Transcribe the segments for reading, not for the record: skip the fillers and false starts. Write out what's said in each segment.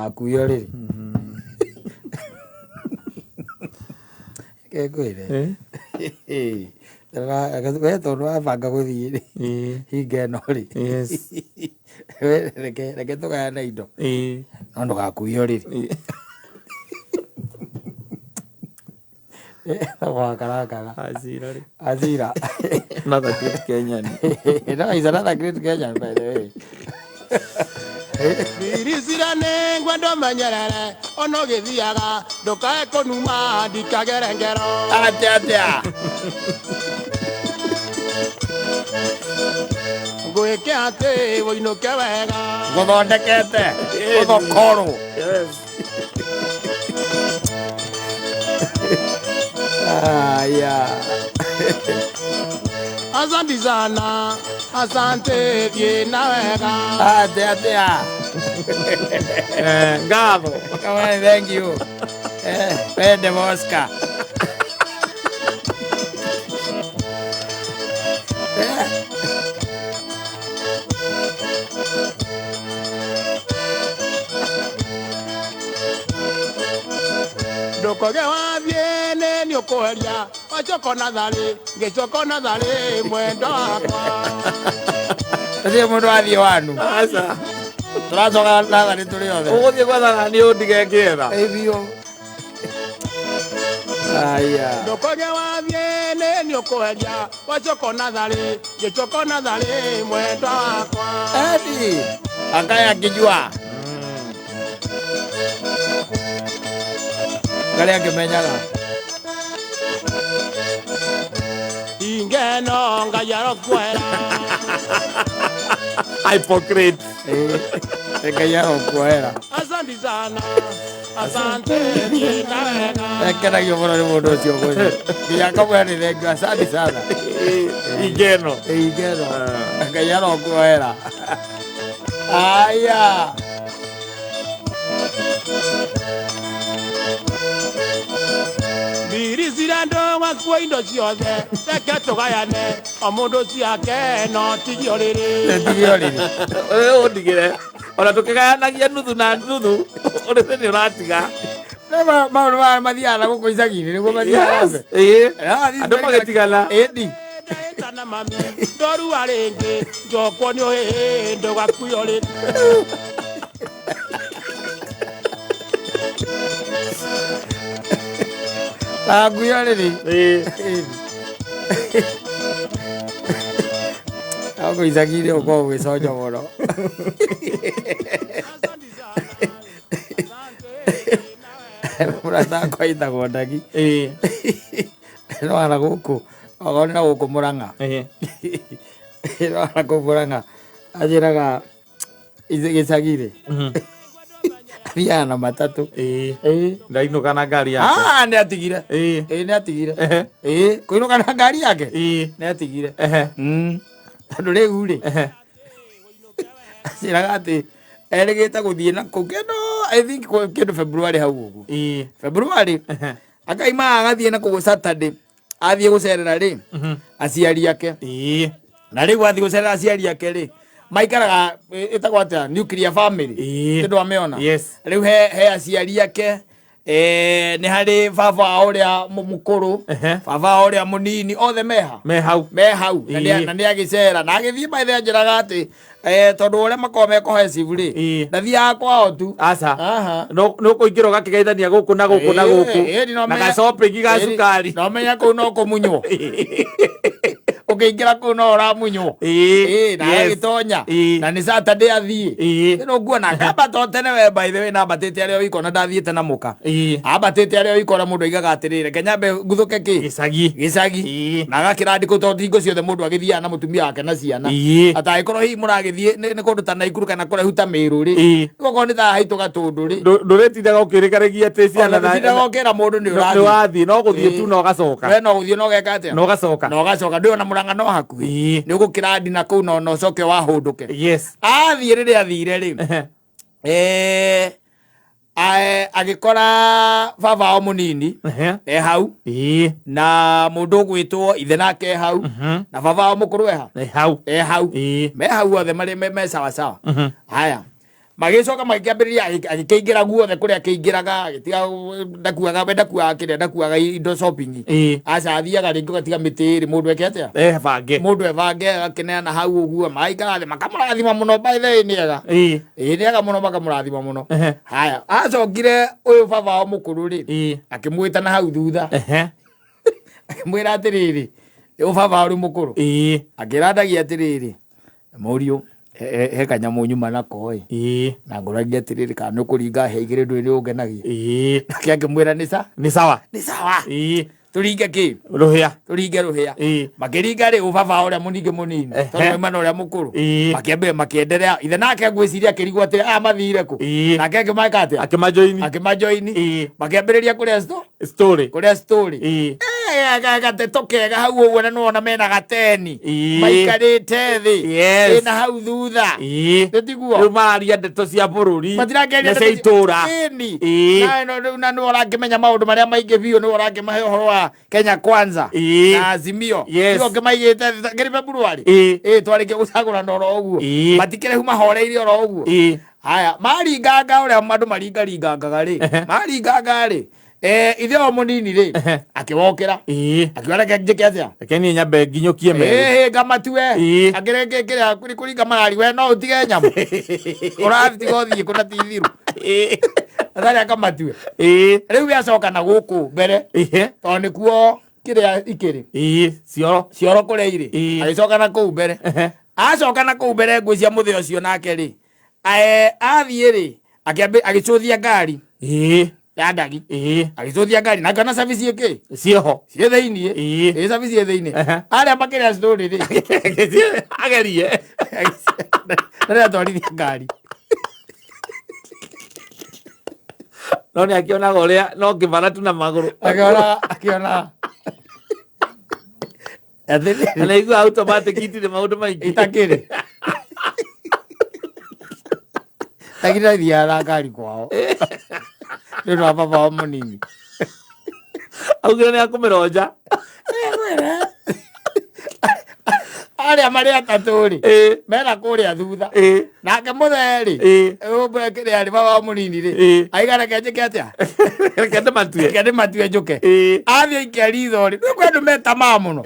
Gakuio rĩrĩ. Kekwĩre. We tondũ wabanga gũthiĩ rĩ, hinga ĩno rĩ, we reke tũgayane indo, no ndũgakuio rĩrĩ. Wakarakara. Azira rĩ. Azira. Another great Kenyan. No, he's another great Kenyan, by the way. Ndiricira nĩ ngwenda ũmenyerere ona ũgĩthiaga ndũkae kũnuma ndikagere ngero. Atia, atia. Ngwĩke atĩ ũinũke wega. Gũthondekete. Gũthokorwo. Yes. Aya. Asante sana, asante thiĩ na wega. Atia, atia. Ngatho. Come on, thank you. Wende Oscar. Ndũkoge wathiĩ nĩ niĩ ũkweheria wacoko na tharĩ ngĩcoko na tharĩ mwendwa wakwa. Gũtirĩ mũndũ wathiĩ wanu. Aca. Tũracoka natharĩ tũrĩ othe. Ũgũthiĩ gwetha na niĩ ũndige ngĩetha. Ĩ biũ. Aya. Ndũkoge wathiĩ nĩ niĩ ũkweheria wacoko na tharĩ ngĩcoko na tharĩ mwendwa wakwa. Edi. Akaya akijua. Karĩa akĩmenyaga. Ingeno Ngai arokuohera. Hypocrite. Ngai arokuohera. Asante sana, asante thiĩ na wega. Ekenagio mũno nĩ mũndũ ũcio ũgũthiĩ. Nginya akamwĩra nĩ thengiũ, asante sana. Ingeno. Ingeno. Ngai arokuohera. Aya. Ndiricira ndũgakua indo ciothe reke tũgayane o mũndũ ciake no tigio rĩrĩ. Tigio rĩrĩ. Wewe ũndigĩre. Ona tũkĩgayanagia nuthu na nuthu, ũrĩthĩ nĩ ũratiga. Maũndũ maya mathiaga na gũkũ icagi-inĩ nĩguo mathiaga Yes. na mbere. Ĩĩ. Ah, Andũ magĩtigana. Ĩni. Ndahĩtana mami ndorua rĩngĩ njokwo nĩ ũhĩhĩ ndũgakuo rĩrĩ. Ndakuo rĩrĩ. Ĩĩ. Gũkũ icagi-inĩ ũkoragwo gwĩconjo mũno. Mũrata wakwa wĩtagwo Ndagi. Ĩĩ. No na gũkũ, okorwo nĩ na gũkũ Mũrang'a. Ĩĩ. No na kũu Mũrang'a anjĩraga gĩcagi-rĩ, athiaga na matatũ. Ĩĩ. Ĩĩ. Ndainũka na ngari yake. Ah, nĩ atigire. Ĩĩ. Ĩĩ nĩ atigire. Ehe. Ĩĩ, kũinũka na ngari yake? Ĩĩ. Nĩ atigire. Ehe. Tondũ rĩu rĩ, Ehe. anjĩraga atĩ erĩgĩte gũthiĩ na kũu kĩndũ I think kĩndũ February hau ũguo. Ĩĩ. February Ehe. akaima agathiĩ na kũu Saturday athiĩ gũcerera rĩ aciari ake. Ĩĩ. Na rĩu athiĩ gũcerera aciari ake rĩ maikaraga ĩtagwo atĩa nuclear family. Ĩĩ. Kĩndũ amĩona. Yes. Rĩu he aciari ake nĩ harĩ baba wao ũrĩa mũkũrũ, Ehe. baba wao ũrĩa mũnini, othe meha Me hau. me hau na Ĩĩ. na nĩ agĩcera na agĩthiĩ maithe anjĩraga atĩ tondũ ũrĩa makoragwo me cohesive rĩ, Ĩĩ. ndathiaga kwao tu. Aca. Aha. No no kũingĩra ũgakĩgeithania gũkũ na gũkũ na gũkũ. Ĩĩ, no Na menya- gacopping ga Ĩĩ, cukari. no menya kũu no kũmunywo. Ũkĩingĩra kũu no ũramunywo. Ĩĩ. Ĩĩ, na Yes. agagĩtonya. Ĩĩ. Na nĩ Saturday athiĩ. Ĩĩ. Ĩno nguona akambata o tene we by the way na ambatĩte arĩ o wika ona ndathiĩte na mũka. Ĩĩ. Ambatĩte arĩ o wika ũrĩa mũndũ aigaga atĩrĩrĩ reke nyambe nguthũke kĩ? Gĩcagi. Gĩcagi. Ĩĩ. Na agakĩra ndikũ tondũ hingo ciothe mũndũ agĩthiaga na mũtumia wake na ciana. Ĩĩ. Atangĩkorwo hihi mũragĩthiĩ nĩ kũndũ ta Naikuru kana kũraihu ta Mĩrũ rĩ. Ĩĩ. Okorwo nĩ thaa haitũ Gatũndũ rĩ. Ndũrĩtindaga ũkĩrĩkarĩgia atĩ ciana Ona ndũtindaga ũkĩra mũndũ nĩ nĩ ũrathiĩ. wathiĩ no gũthiĩ Ĩĩ. tu na ũgacoka. We no gũthiĩ na ũgeka atĩa? Na ũgacoka. Na ũgacoka ndũĩ ona Mũrang'a no hakuhĩ. Ĩĩ. Nĩ ũgũkĩra ndina kũu na ũcoke wahũndũke. Yes. Athiĩ rĩrĩa athire rĩ. Agĩkora baba wao mũnini Ehe. e hau Ĩĩ. na mũndũ ũgwĩtwo ithe nake e hau na baba wao mũkũrũ e ha E hau. e hau Ĩĩ. me hau othe marĩ me sawa sawa. Haya. Magĩcoka magĩkĩambĩrĩria agĩkĩingĩra guothe kũrĩa akĩingĩraga, agĩtiga ndakuaga, we ndakuaga kĩrĩa, ndakuaga indo shopping. Aca, athiaga rĩngĩ ũgatiga mĩtĩ ĩrĩ mũndũ eke atĩa? Ebange. Mũndũ ebange, agakĩneana hau ũguo, magaikara thĩ makamũrathima mũno. By the way, nĩ ega. Ĩĩ, nĩ ega mũno, makamũrathima mũno. Haya, acokire ũyũ baba wao mũkũrũ rĩ, akĩmwĩta na hau thutha, akĩmwĩra atĩrĩrĩ, ũyũ baba wao rĩu mũkũrũ, akĩra ndagia atĩrĩrĩ, mũriũ, he kanyamũ nyuma nako ĩ, na ngũragia atĩrĩrĩ, kana nĩ ũkũringa hĩa igĩrĩ, ndũĩ nĩ ũngenagia. Nake akĩmwĩra nĩ sa Nĩ sawa. Nĩ sawa. Tũringe kĩ? Rũhĩa. Tũringe rũhĩa. Makĩringa rĩ, ũbaba ũrĩa mũningĩ mũnini, tondũ mauma na ũrĩa mũkũrũ, makĩambĩrĩria makĩenderea. Ithe nake ngwĩciria akĩrigwo atĩrĩ, aya mathire kũ? Nake akĩmeka atĩa? Akĩmajoini. Akĩmajoini. Makĩambĩrĩria kũrĩa story. Kũrĩa story. Gateto kega hau ũguo, na nĩwona mena gateni, maikarĩte thĩ. Ĩna hau thutha. Tĩtiguo? Rĩu mararia ndeto cia bũrũri Matirakĩaria na cia itũra. Ĩni. Na nĩwe ũrakĩmenya maũndũ marĩa maingĩ biũ, nĩwe ũrakĩmahe ũhoro wa Kenya Kwanza na Azimio. Tigo ngĩmaigĩte thĩ kĩrĩ February. Ĩĩ, twarĩkia gũcagũrana oro ũguo. Matikĩrĩhu mahoreire oro ũguo. Haya, maringanga ũrĩa andũ maringaringangaga rĩ, maringanga rĩ, ithe o mũnini rĩ, akĩwokĩra, akiuga reke njĩke atĩa? Reke niĩ nyambe nginyũkie merĩ. Ĩĩ, ngamatue. Akĩreke kĩrĩa kũringa marari, we no ũtige nyamũ ũratiga ũthiĩ kũna ti thiru. Atarĩ akamatue. Rĩu we acoka na gũkũ mbere, tondũ nĩkuo kĩrĩa ikĩrĩ. Cioro. Cioro kũrĩa irĩ. Agĩcoka na kũu mbere. Acoka na kũu mbere, ngwĩcia mũthĩ ũcio nake rĩ, athiĩ rĩ, agĩcũthia ngari ya ndagi. Agĩcũthia ngari na akĩona cabi ciĩkĩ? Ciĩho. Ciĩ thĩiniĩ. Ĩ, cabi ciĩ thĩiniĩ. Arĩa makĩrĩa story rĩ, Agerie. Rĩrĩa atwarithia ngari. No nĩ akĩonaga ũrĩa no kĩbara tu na magũrũ. Akĩona atĩrĩrĩ, Na nĩaiguaga automatic itirĩ maũndũ maingĩ. Itakĩrĩ lakini athiaga na ngari kwao nĩ ũndũ wa baba wao mũnini. Augire nĩ akũmĩronja. Arĩa marĩ atatũ rĩ, mena kũrĩa thutha. Nake mũthee rĩ, kĩrĩa rĩ, baba wao mũnini rĩ, aiga reke njĩke atĩa? Reke ndĩmatue. Reke ndĩmatue njũke. Athiĩ aikia ritho rĩ, rĩu kwĩ andũ metamaa mũno.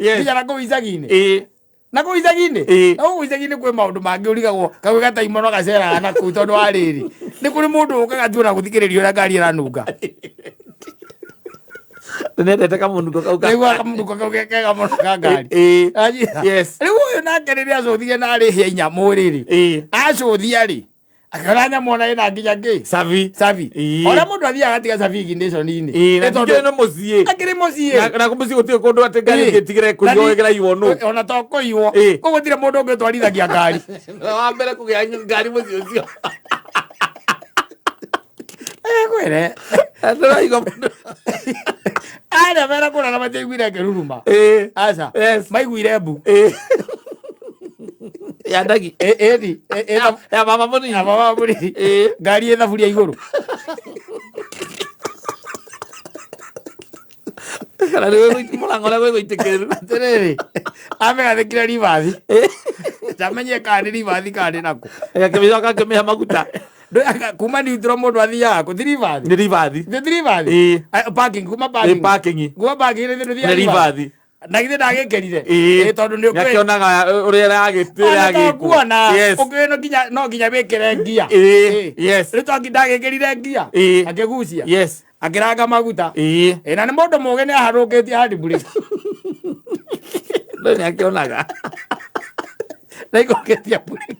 Nginya na kũu icagi-inĩ. Na kũu icagi-inĩ, na kũu icagi-inĩ kwĩ maũndũ mangĩ ũrigagwo kagwe gataimono gaceraga na kũu, tondũ wa rĩrĩ, nĩ kũrĩ mũndũ ũkaga tu ona gũthikĩrĩria ũrĩa ngari ĩranunga. Nĩndendete kamũnungo kau Nĩguo kamũnungo kau ke kega mũno ka ngari. Anjira. Rĩu ũyũ nake rĩrĩa acũthire na arĩhia inyamũ rĩrĩ, acũthia rĩ, akĩona nyamũ ona ĩna nginya kĩ? Cabi. Cabi. Ona mũndũ athiaga agatiga cabi ignition-inĩ. Na Ĩ, tondũ ningĩ no mũciĩ. Akĩrĩ mũciĩ. Na mũciĩ gũtirĩ kũndũ atĩ ngari ĩngĩtigĩre kũiywo ĩgĩraiywo nũ. Ona to kũiywo. Kũu gũtirĩ mũndũ ũngĩ ũtwarithagia ngari. Wa mbere kũgĩa ngari mũciĩ ũcio. Kwĩre. Ndĩraigua mũndũ. Arĩa mena kũrara matiaiguire ngĩruruma. Aca. Maiguire mbu. Ya ndagi. Ĩni. Ya baba mũnini. Ya baba mũnini. Ngari ĩ thaburia igũrũ. Kana nĩ mũrango ũrĩa gwĩgũitĩkĩrĩru. Atĩrĩrĩ, amĩgathĩkire ribathi. Ndamenyire kana nĩ ribathi kana nĩ nakũ. Akĩmĩcoka akĩmĩhe maguta. Kuma neutral mũndũ athiaga kũ? Ti ribathi? Nĩ ribathi. Nĩ ti ribathi? Parking, kuma parking. Parking. Kuma parking nĩ ndũthiaga Nĩ ribathi. Na githĩ ndagĩkĩrire? Ĩ, tondũ nĩ ũkĩũĩ. Nĩakĩonaga ũrĩa Ona to ĩragĩkwo. kuona. Ũkĩũĩ no nginya wĩkĩre ngia. Rĩu to ndagĩkĩrire ngia. Akĩgucia. Akĩranga maguta. Ĩ, na nĩ mũndũ mũgĩ, nĩ aharũkĩtie handbrake. No nĩakĩonaga. Na ikũrũkĩtie brake.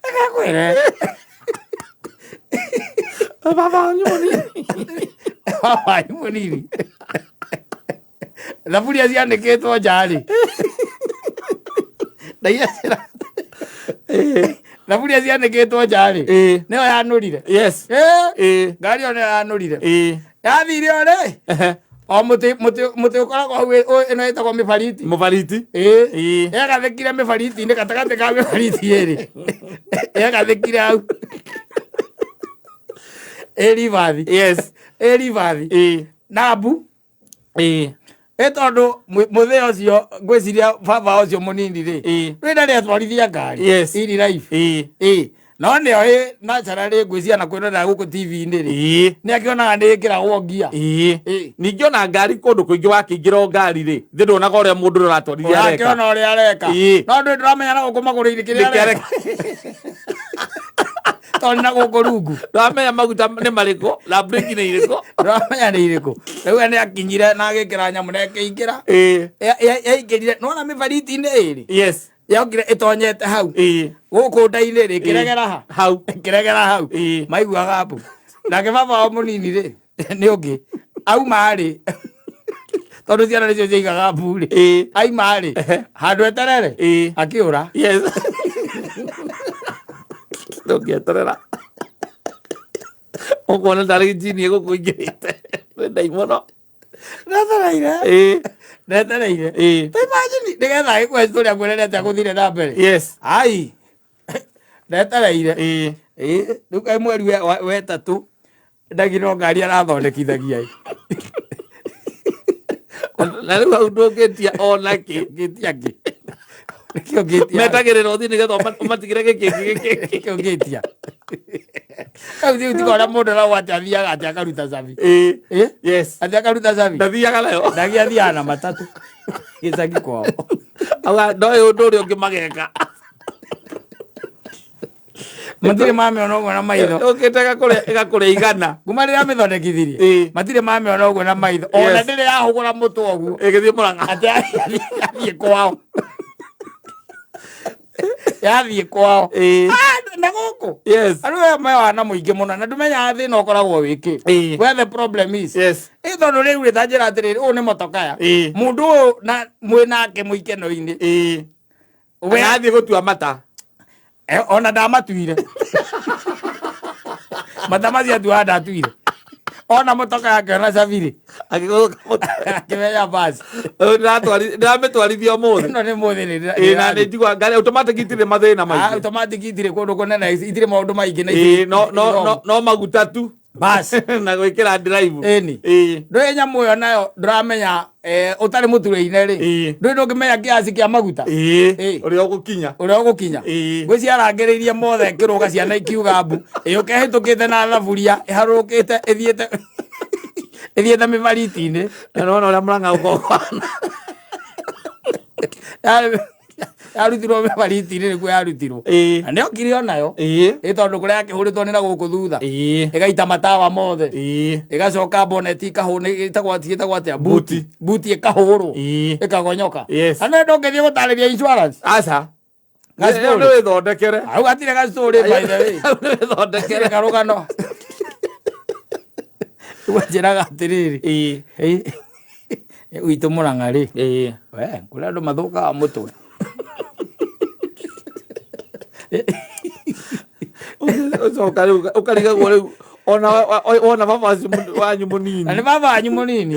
Agakwĩre. Baba wanyu mũnini. Baba wanyu mũnini. Thaburia cianĩkĩtwo nja rĩ, na iria thaburia cianĩkĩtwo nja rĩ, nĩyo yanũrire. Ngari ĩyo nĩyo yanũrire. Yathire o rĩ, o mũtĩ ũkoragwo hau, ĩno ĩtagwo mĩbariti. Mũbariti. Yagathĩkire mĩbariti-inĩ, gatagatĩ ka mĩbariti ĩrĩ yagathĩkire hau ĩ ribathi. Ĩ ribathi. Na mbu. Ĩ tondũ mũthee ũcio, ngwĩciria baba ũcio mũnini rĩ, rĩ ndarĩ atwarithia ngari. In life. Ĩ. No nĩ oĩ naturally ngwĩciria na kwĩrorera gũkũ TV-inĩ rĩ, nĩ akĩonaga nĩ ĩkĩragwo ngia. Ningĩ ona ngari kũndũ kũingĩ wakĩingĩra o ngari rĩ, thĩ nduonaga ũrĩa mũndũ ũrĩa ũratwarithia areka. Ũrakĩona ũrĩa areka. No ndũĩ ndũramenya na gũkũ magũrũ-inĩ kĩrĩa Nĩkĩ areka. areka. Tondũ na gũkũ rungu. Ndũramenya maguta nĩ marĩkũ na breki nĩ irĩkũ. Ndũramenya nĩ irĩkũ. Rĩu we nĩ akinyire na agĩkĩra nyamũ na ĩkĩingĩra. Yaingĩrire, nĩwona mĩbariti-inĩ ĩrĩ? Yes. Yokire ĩtonyete hau. Gũkũ nda-inĩ rĩ, ĩkĩregera ha? Hau. Ĩkĩregera hau. Maiguaga mbu. Nake baba wao mũnini rĩ, nĩ ũngĩ. Auma rĩ, tondũ ciana nĩcio ciaigaga mbu rĩ. Aima rĩ, handũ eterere, akĩũra. Yes. Ndũngĩeterera. Ũkuona tarĩ njini ĩgũkũingĩrĩte. Nĩ ndaimono. Ndetereire. Ndetereire. Ta imagine nĩgetha agĩkũhe story akwĩre atĩa gũthire na mbere. Yes. Ai. Ndetereire. Rĩu kaĩ mweri wetatũ ndagi no ngari arathondekithagia ĩ. Na rĩu hau ndũngĩtia ona kĩ. Ngĩtia kĩ? Nĩkĩo ngĩtia. Metagĩrĩra ũthiĩ nĩgetha ũmatigĩre gĩkĩ gĩkĩ. Nĩkĩo ngĩtia. Hau rĩu tiga ũrĩa mũndũ arauga atĩ athiaga atĩ akaruta cabi. Yes. Atĩ akaruta cabi. Ndathiaga nayo. Ndagi athiaga na matatũ. Gĩcagi kwao. Auga ndoĩ ũndũ ũrĩa ũngĩ mageka. Matirĩ mamĩona ũguo na maitho. Ũkĩte ĩgakũrĩa igana. Kuma rĩrĩa amĩthondekithirie. Matirĩ mamĩona ũguo na maitho. Ona ndĩrĩ yahũgũra mũtwe ũguo. Ĩgĩthiĩ Mũrang'a. Atĩ athiĩ kwao. Yathiĩ kwao. Na gũkũ. Yes. Andũ aya me wana mũingĩ mũno na ndũmenyaga thĩna ũkoragwo wĩ kĩ. Where the problem is. Yes. Ĩ tondũ rĩu rĩ ta njĩra atĩrĩrĩ, ũyũ nĩ motokaya. Mũndũ ũyũ na mwĩ nake mũikeno-inĩ. We athiĩ gũtua mata. Ona ndamatuire. Mata macio atuaga ndatuire. Ona motoka yake ona cabirĩ. Agĩgũthũka mũtwe. Akĩmenya basi. Ndĩramĩtwarithia ũmũthĩ. Ĩno nĩ mũthĩ nĩ Na nĩ njigua ngari automatic itirĩ mathĩna maingĩ. Automatic itirĩ kũndũ kũnene, itirĩ maũndũ maingĩ na itirĩ No maguta tu. Basi. Na gwĩkĩra drive. Ĩni. Ndũĩ nyamũ ĩyo nayo ndũramenya, ũtarĩ mũture-inĩ rĩ. Ndũĩ ndũngĩmenya kiasi kĩa maguta. Ũrĩa ũgũkinya. Ũrĩa ũgũkinya. Ngwĩciria arangĩrĩirie mothe ĩkĩrũga ciana ikiuga mbu. Ĩyũke ĩhĩtũkĩte na thaburia, ĩharũrũkĩte, ĩthiĩte mĩbariti-inĩ. Na nĩwona ũrĩa Mũrang'a ũkoragwo. Yarutirwo mĩbariti-inĩ nĩkuo yarutirwo. Na nĩokire onayo. Ĩ tondũ kũrĩa yakĩhũrĩtwo nĩ na gũkũ thutha. Ĩgaita matawa mothe. Ĩgacoka boneti ĩkahũrwo, nĩ ĩtagwo atĩ, ĩtagwo atĩa? Buti. Buti ĩkahũrwo. Ĩkagonyoka. Yes. Na nĩ ndũngĩthiĩ gũtarĩria insurance. Aca. Gastori. Ĩyo nĩ wĩthondekere. Hau hatirĩ gastori by the way. Hau nĩ wĩthondekere. Hatirĩ karũgano. Rĩu anjĩraga atĩrĩrĩ. Witũ Mũrang'a rĩ. We, kũrĩ andũ mathũkaga mũtwe. Ũcoka rĩu ũkarigagwo rĩu ona wona baba wacu wanyu mũnini. Na nĩ baba wanyu mũnini.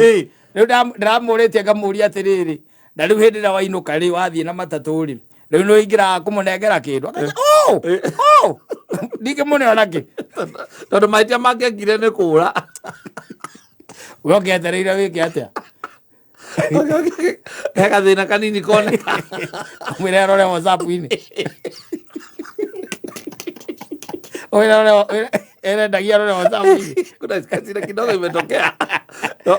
Rĩu ndĩramũrĩtie ngamũria atĩrĩrĩ, na rĩu hĩndĩ ĩrĩa wainũka rĩ, wathiĩ na matatũ rĩ, rĩu nĩ ũingĩraga kũmũnengera kĩndũ. Akauga, Oh! Oh! Ndingĩmũne ona kĩ. Tondũ mahĩtia make ekire nĩ kũra. We ũngĩetereire wĩke atĩa? He gathĩna kanini koneka. Mwĩre arore WhatsApp-inĩ. Mwĩre arore, erendagia arore WhatsApp-inĩ. Kuna kasira kidogo imetokea.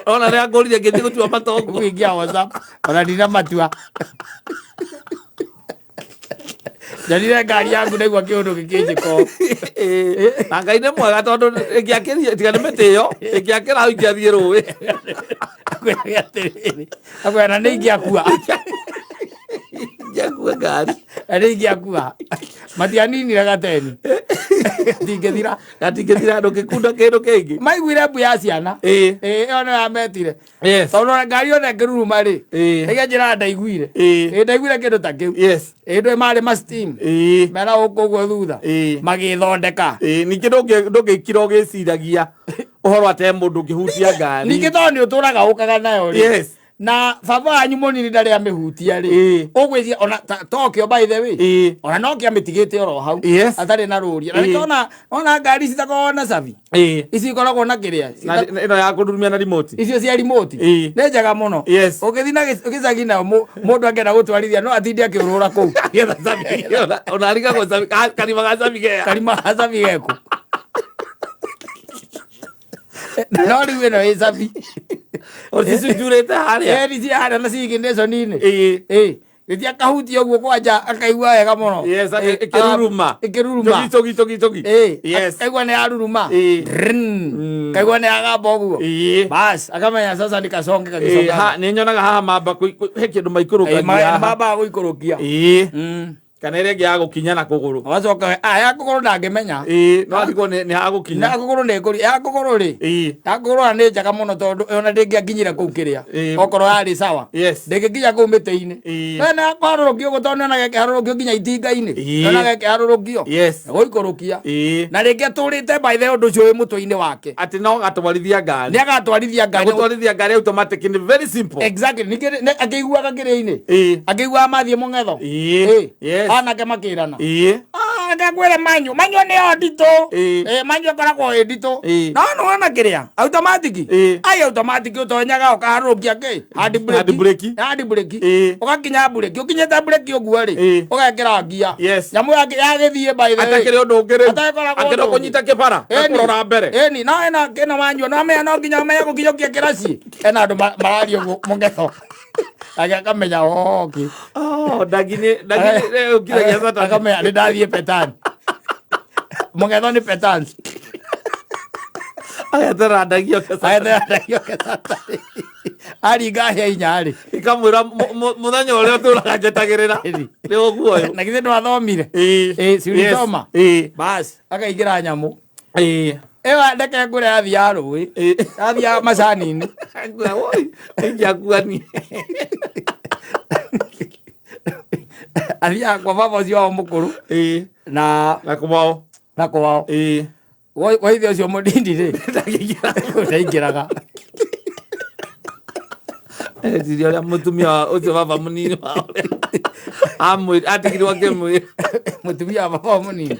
Ona rĩa ngũrire ngĩthiĩ gũtua matongo. Kũingia WhatsApp, ona ndinamatua. Njonire ngari yaku ndaigua kĩũndũ gĩkĩnjĩka ũũ. Na Ngai nĩ mwega tondũ ĩngĩakĩria tiga nĩ mĩtĩ ĩyo, ĩngĩakĩra hau ingĩathiĩ rũĩ. Akwĩraga atĩrĩrĩ, akwĩra na nĩ ingĩakua. Ingĩakua ngari. Na nĩ ingĩakua. Matianinire gateni. Gatingĩthira. Gatingĩthira, ndũngĩkunda kĩndũ kĩngĩ. Maiguire mbu ya ciana. Ĩyo nĩyo yametire. Yes. Tondũ ona ngari yothe ĩngĩruruma rĩ, ĩge njĩra ndaiguire. Ndaiguire kĩndũ ta kĩu. Yes. Ndũĩ marĩ ma steam. Mena gũkũ ũguo thutha. Magĩthondeka. Ningĩ ndũngĩikira ũgĩciragia ũhoro atĩ he mũndũ ũngĩhutia ngari. Ningĩ tondũ nĩ ũtũraga ũkaga nayo rĩ. Yes. Na baba wanyu mũnini ndarĩ amĩhutia rĩ, ũgwĩciria ona Tokyo, by the way, ona no kĩamĩtigĩte oro hau atarĩ na rũria. Na nĩkĩo ona ngari citakoragwo na cabi, ici ikoragwo na kĩrĩa Na ĩno ya kũrurumia na remote. Icio cia remote nĩ njega mũno. Ũngĩthiĩ na gĩcagi na mũndũ angĩenda gũtwarithia, no atinde akĩũrũra kũu. Getha cabi. Ona arigagwo cabi karima ga cabi gea. Karima ga cabi geku, no rĩu ĩno ĩ cabi. Ũcicunjurĩte harĩa. Ĩni cia harĩa na ciigĩnĩconi-inĩ. Ĩ gĩtia akahutia ũguo kwanja akaigua wega mũno. Yes, ĩkĩruruma. Ĩkĩruruma. Togi togi togi togi. Akaigua nĩ yaruruma. Drrrn. Kaigua nĩ yagamba ũguo. Bas, akamenya sasa ni kasonge kagisonga. Nĩ nyonaga haha mamba he kĩndũ maikũrũkagia haha. Mambaga gũikũrũkia. Kana ĩrĩa ĩngĩ ya gũkinya na kũgũrũ. Agacoka ya kũgũrũ ndangĩmenya. No arigwo nĩ ha gũkinya. Na kũgũrũ nĩ kũri ya kũgũrũ rĩ, ya kũgũrũ ona nĩ njega mũno tondũ ona ndĩngĩakinyire kũu kĩrĩa, okorwo yarĩ sawa, ndĩngĩkinya kũu mĩtĩ-inĩ. We na kũharũrũkio ũguo, tondũ nĩonaga ĩkĩharũrũkio nginya itinga-inĩ. Nĩonaga ĩkĩharũrũkio gũikũrũkia. Na rĩngĩ atũrĩte, by the way, ũndũ ũcio wĩ mũtwe-inĩ wake. Atĩ no gatwarithia ngari. Nĩ agatwarithia ngari. Gũtwarithia ngari automatic nĩ very simple. Exactly. Ningĩ akĩiguaga kĩrĩa-inĩ, akĩiguaga mathiĩ mũng'etho. Anake makĩrana, "Ah, ngwĩre manyu manyu nĩyo nditũ." Manyu ĩkoragwo ĩ nditũ. No nĩwona kĩrĩa automatic, ai, automatic ũtonyaga ũkaharũrũkia kĩ hand brake. Hand brake. Hand brake. Ũgakinya brake, ũkinyĩte brake ũguo rĩ, ũgekĩra ngia. Nyamũ yagĩthiĩ, by the way. Atakĩrĩ ũndũ ũngĩ rĩu. Atagĩkoragwo akĩrĩ ũndũ ũngĩ. Kũnyita kĩbara Ĩni. kũrora mbere. Ĩni no ĩno kĩno wanyua no amenya no nginya ũmenye gũkinyũkia kĩraci. Ena andũ mararia ũguo mũng'etho. Ake akamenya, oh, okay. Oh, ndagi nĩ ndagi nĩ ũkiragia Saturday. Akamenya nĩ ndathiĩ petan mũng'etho nĩ petan. Agetera ndagi oke Saturday. Agetera ndagi oke Saturday. Aringa hĩa 4 rĩ, ikamwĩra mũthenya ũrĩa ũtũraga njetagĩrĩra Ĩni. nĩ ũguo ũyũ. Na githĩ ndwathomire? Si ulisoma? Bas, akaingĩra nyamũ ĩyo, ndeke ngũre, yathiaga rũĩ, yathiaga macani-inĩ. Ingĩakuani. Athiaga kwa baba ũcio wao mũkũrũ na na kwao. Na kwao. Kwa ithe ũcio mũnini rĩ, ndaingĩraga. Eciria ũrĩa mũtumia ũcio baba mũnini wao ũrĩa atigirwo akĩmwĩra. Mũtumia wa baba mũnini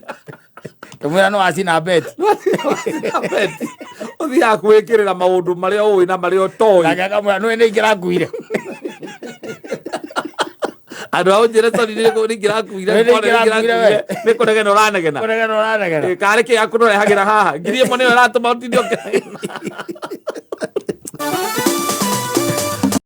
kĩmwĩra no acina beti. Ũthiaga kwĩkĩrĩra maũndũ marĩa ũĩ na marĩa ũtoĩ. Nake akamwĩra, nĩwe nĩ ingĩrakuire. Andũ a ũnjĩre sorry, nĩ ingĩrakuire. Nĩ ingĩrakuire we. Nĩ kũnegena ũranegena. Kũnegena ũranegena. Karĩ kĩ yaku nũrehagĩra haha 1000 nĩyo ĩratũma ũtinde ũkĩnegena.